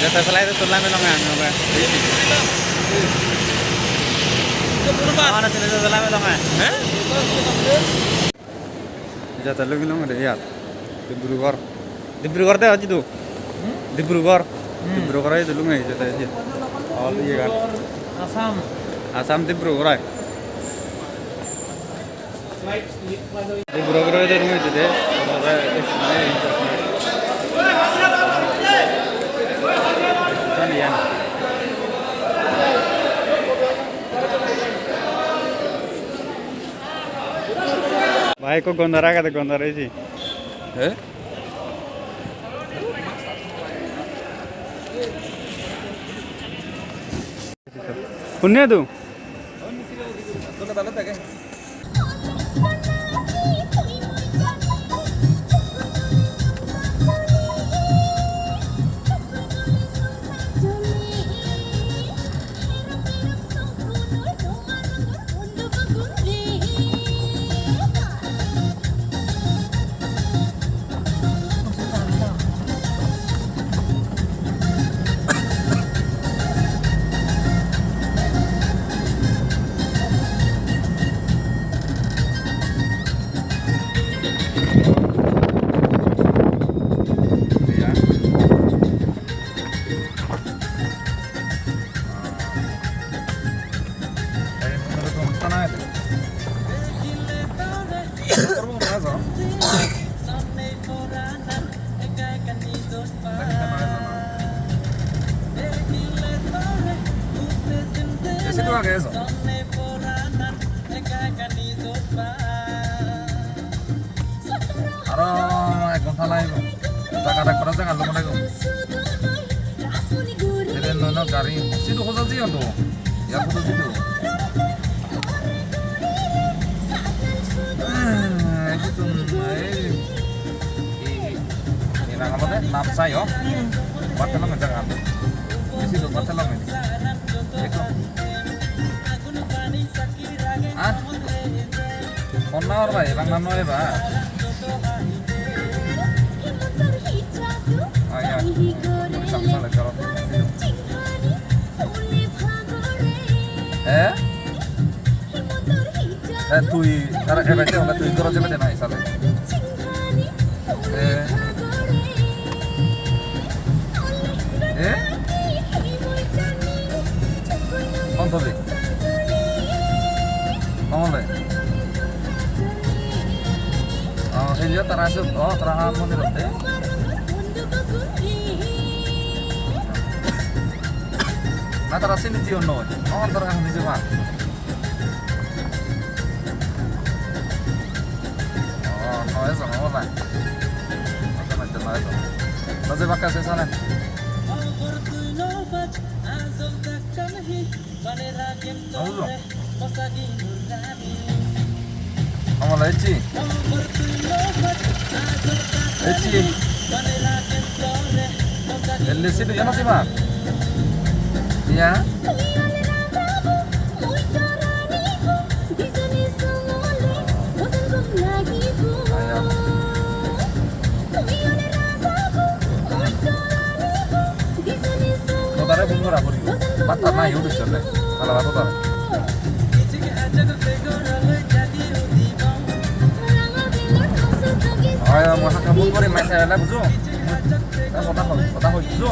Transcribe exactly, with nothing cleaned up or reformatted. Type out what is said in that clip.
Te flight-ot tullai melong ai, ano ba? Ano, sini tullai melong ai. Hah? Jate lugilong de iyat. Dibrugarh. Dibrugarh de aji tu. Hmm? Dibrugarh. Hmm. Dibrugarh aji tu lungai jate aji. All iye gan. Assam. Assam Dibrugarh ai. Dibrugarh aji tu lungai jate. Bhai, ekko gonda ragede, gonda ragede. Eh? Hunni edu? Aro ek ghonta lagibo. Jaga dekbare jaga lom lagibo. Train loi na gari. Sidu hoja jiyon do. Airport sidu. Ah, ekdom, ei, ei, ei, ei, nang olode Namsai o. Hmm. Bhat helong jaga. Sidu bhat helong. Ekdom. Ah? Honna or bhai, ebang na noi ba? Ah, ya. Puri samsale chalo. Eh? Eh, tui, tara ebe te hole tui goro jebe de nai sale. Eh. Eh? Hon tole? Hon tole? Oh, ei je tara se, oh, tara ha mondir otte. Na tara sini jiyon noi. Oh, tara ha nije ba. Oh, no ejo, no ba. Acha, acha, no ejo. No je bakka se sane. No bujo. Amala echi. Echi. Elle sidu yana sima. Ya. Aya. Todare phone gora poribo. Bhat ta nai udu chole. Hala bhat todare. Aya, mo haka phone gori message ala bujo. Ta kotha hoi, kotha hoi bujo.